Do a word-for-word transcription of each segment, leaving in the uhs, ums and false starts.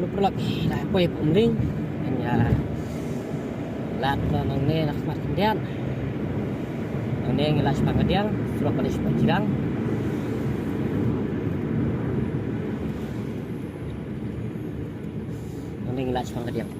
Paralok, ngi la poi Umling. Ngi la lad nangne na khmat khyndiat. Nangne ngi la shaphang ka diang, surok ka dei shaphang jrang. Nangne ngi la shaphang ka diang.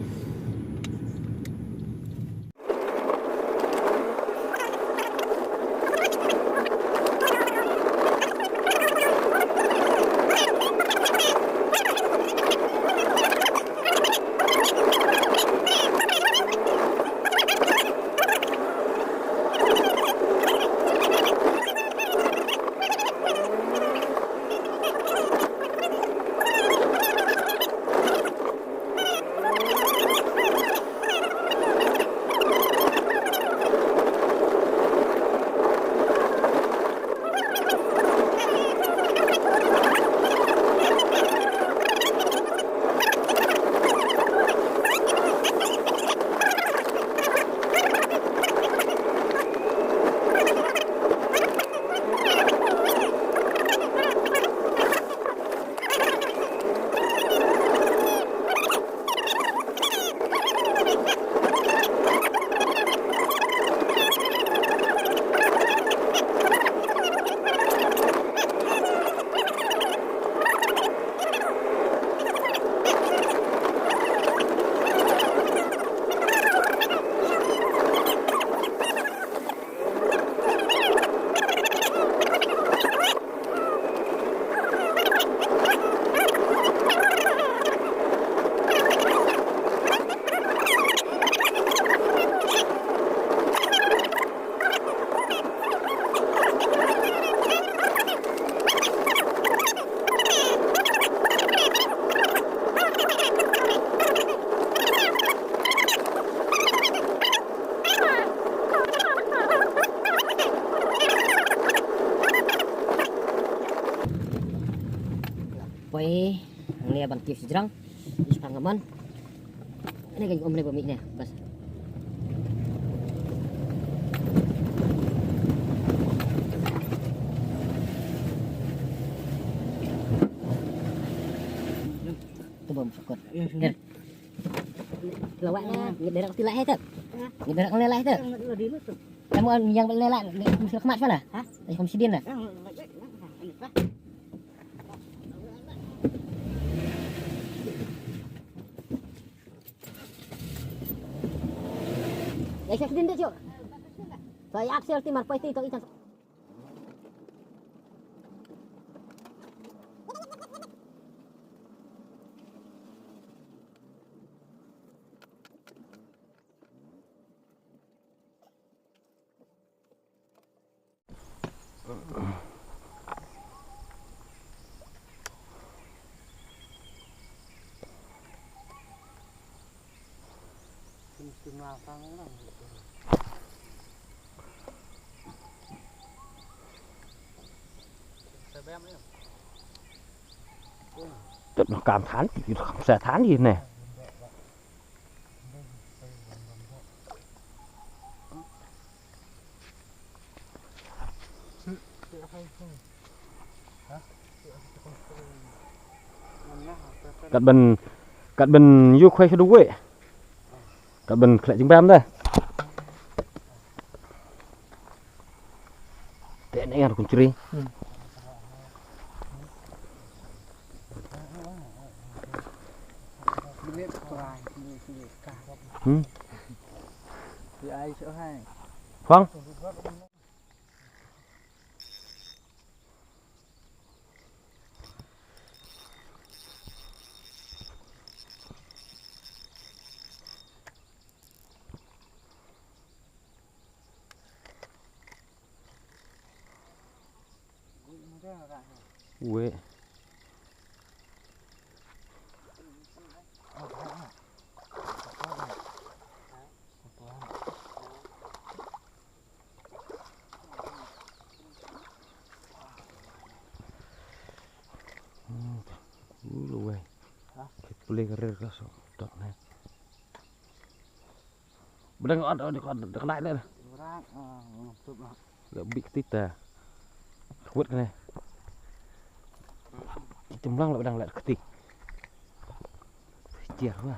Poi, hangne ban kiew shajrong. Ish pang kamon. Ane ka jingom ne ba mih ne, bas. Tu bom sukut. Lawak ne, ngi derek ti lah tu. Ngi derek ne lah tu. Kamu yang beli lah, ni mesti khmat sana. Hah? Ni kamu sidin lah. Ya, saya sidin deh, Cuk. Saya aksel timar pasti itu ikan. Tep noh kam than, tep noh kam sa than di ne. Kat ban, kat ban yu khwai khadu wei. Kat ban khleh jingbam da. Te ne ngar kun chri. Hmm. Phang. Wei. Hmm, ulu wei. Hah? Kit pule karir ka so, dok ne. Bedang ot, ot, ot, ot, kena ne. Berat, ah, ngam tup lah. Ga bik tita. Kuat kene. Jemlang lah bedang lah keti. Tiar wa.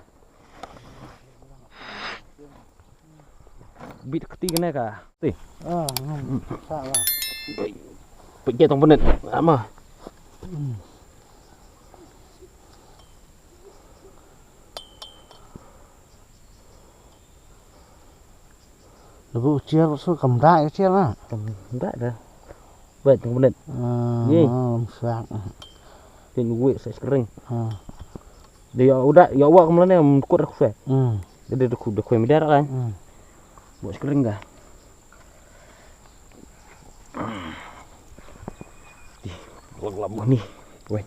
Bit kti kene ka. Ti. Ah, ngam. Sa wa. Peit tong panet. Ama. Labu chiar su kam da chiar na. Kam da da. Wait, tong panet. Ah, ngam sak. Tin wait sa skring. Ah. Dia udah ya wa kam lane am kut aku sa. Hmm. Dia dia aku dia kue midar kan. Hmm. Buat skring dah. Di, lag lag ni. Weh.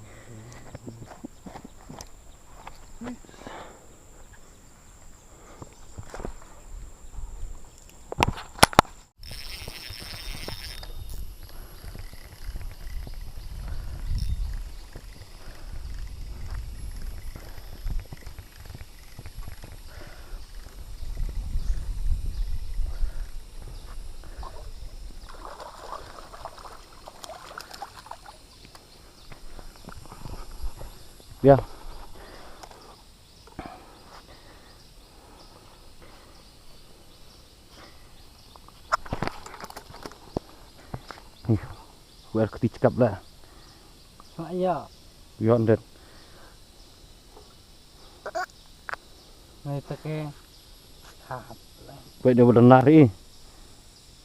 Ya. Wer kti chikap la. Sa ya. Yon det. Ngai ta ke. Hap. Wei de benar i.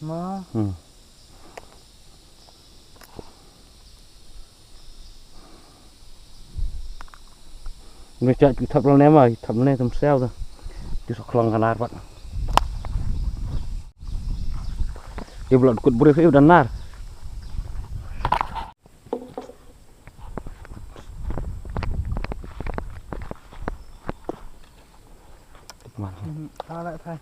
Ma. Hmm. Ngi chat ki thap lane ma, ki thap lane tam sel da. Ki sok khlong kanar pat. Ki blot kut brif i da nar. Mhm, ala thai.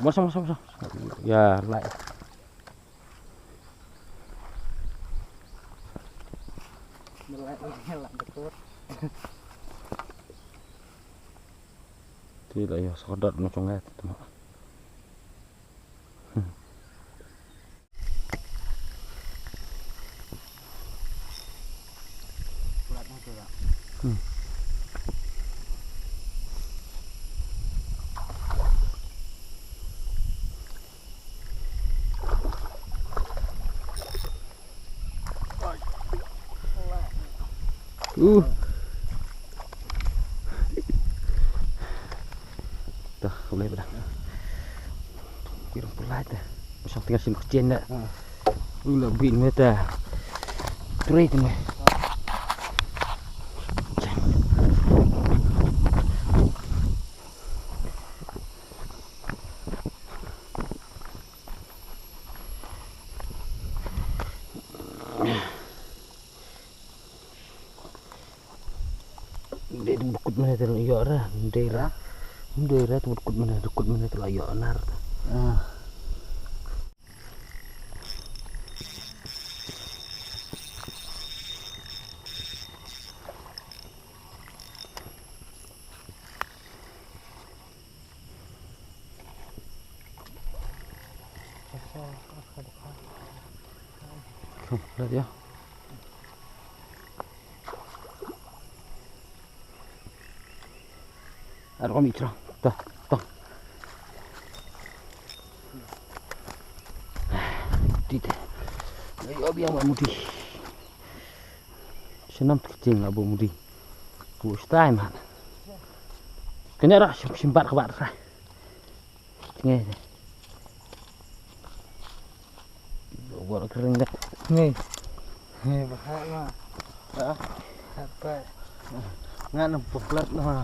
Masa, masa, masa. Ya, lai. Lai, lai, lai, betul. Ti la ïa sodot no chong ngat tu. Hmm. Uh. Dah, boleh dah. Kira pulai dah. Masang tinggal sini kucing dah. Uh, lebih meta. Three tu meh. Dei dei bukut mane te ïoh ra, dei ra. Dei ra te bukut mane, bukut mane te la ïoh nar. Ah. Dah ya. Ar kami chra. Dah, dah. Ti te. Ayo biang ba mudi. Senam kecil abu mudi. Ku stai man. Kena ra sim simbat kebat ra. Nge. Bor kering dah. Nge. Nge bahaya ma. Ha? Apa? Ngan puklat ma.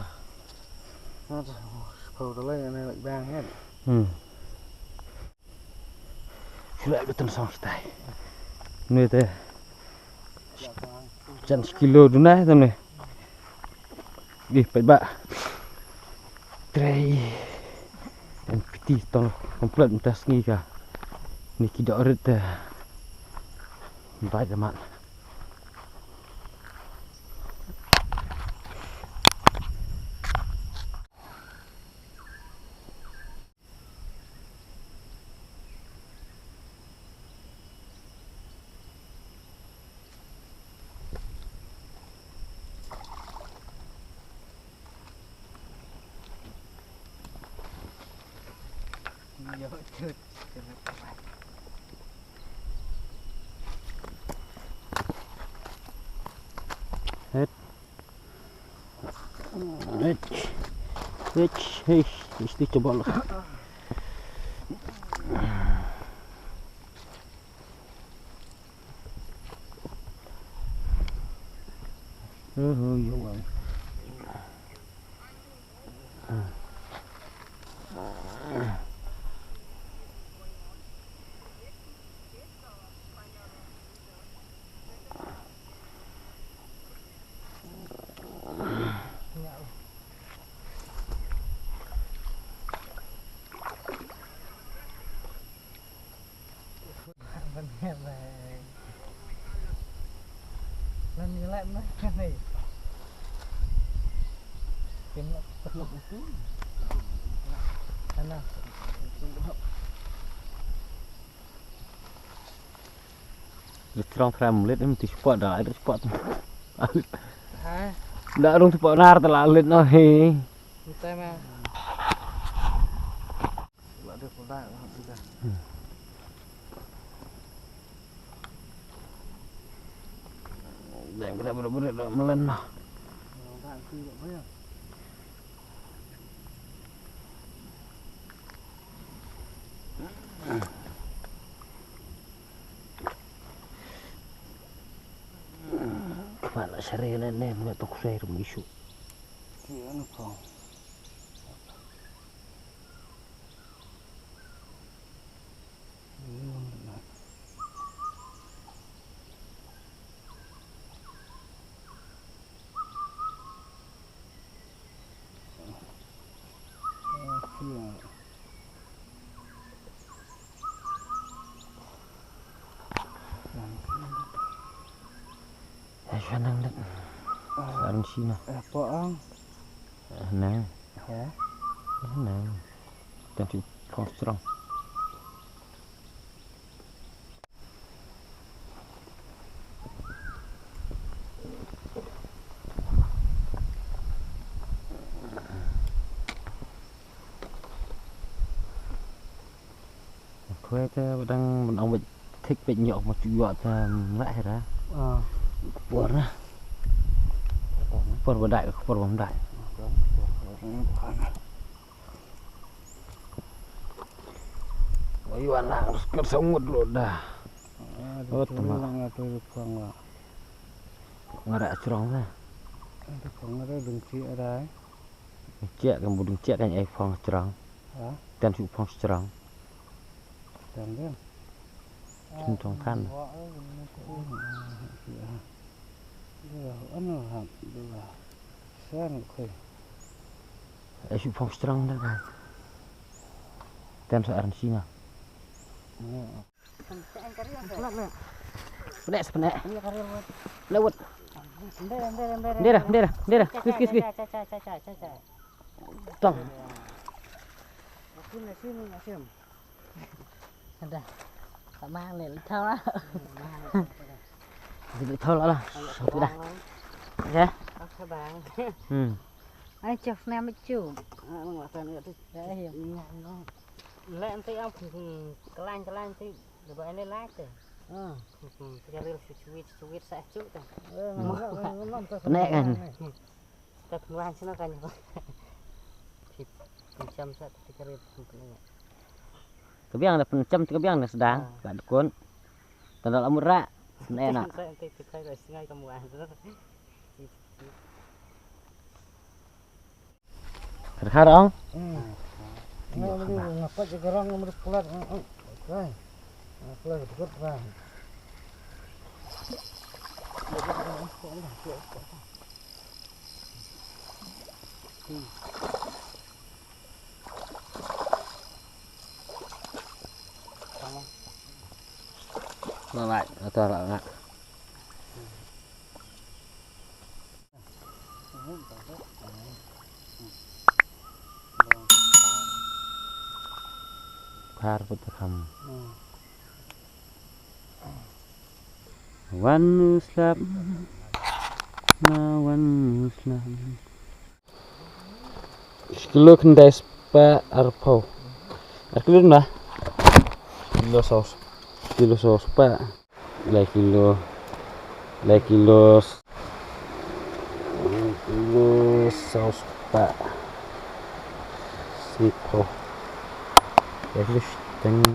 Ngan sepau tu lah yang nak bang kan. Hmm. Sila betul sang stai. Ni te. Jan sekilo duna tu ni. Ih, peit ba. Trei. Em piti tong komplet mynta sngi ka. Ni ki dok rit te. Bai da mat. Het. Het. Het. Hei, isti coba lah. Oh, ya Allah. Lit trong phra mlit em ti spot da, lit spot. Ha? Da rung spot nar ta la lit no he. Ntai ma. Dang kita bener-bener dah melen lah. Kemana sari nene mula tok saya rumah isu. Dia anu kau. Ai, shuwa nang dat. Sa rim shi na. Eh, po ang. Eh, nang. Eh? Eh, nang. Tang shu phong strong. Khwai te ba dang ban ong beit thik beit ñiuh ma chu ïoh te mleh ra. Ah. Por na. Por ba dai, por ba dai. Ba ïoh na sket sa ngut lo da. Ah, oh, tu tama. Lang atu phong la. Ngara strong na. Atu phong ngara ding chi arai. Chiah kan bu ding chiah kan ai phong strong. Ha? Kan shu phong strong. Kan dia. Chin tong kan. Wa, eh, ini tu. Ya. Dia, anu, ha, dia. Sang, okey. Ai shu phong strong da kan. Kan sa aran singa. Ya. Pyneh, pyneh. Lewat. Ndera, ndera, ndera. Kis, kis, kis. Tong. Ada. Tak mahal ni, lithau lah. Lithau lah lah. Sudah. Ya. Hmm. Ai, chef nem chu. Ah, nang latan kat tu. Ya, ya. Leh nanti am, hmm, kelang, kelang nanti. Lepas ini lah tu. Ah. Hmm, tiga ril cuit, cuit sah cu tu. Eh, mana, mana, mana, mana. Pyneh kan. Tak keluar sini kan. Sip, macam sah tiga ril pyneh. Ka biang da pyncham, ka biang da sdang, ah, ka dukun. Tang da la mut rah, pyneh na. Nanti tiga ril singai kamu ah. Khar khar ong. Hmm. Nga mesti ngapa je garang nga mesti pelat. Hmm, hmm. Kan. Nga pelat betul kan. Hmm. Bye bye, ata la nga. Khar put kham. Wan u slap. Na wan u slap. Shi kilo khyndai spah arphew. Ar kilo na? Kilo saw. Kilo saw spah. Lai kilo. Lai kilo. Lai kilo saw spah. Sipho. Lai kilo shiteng.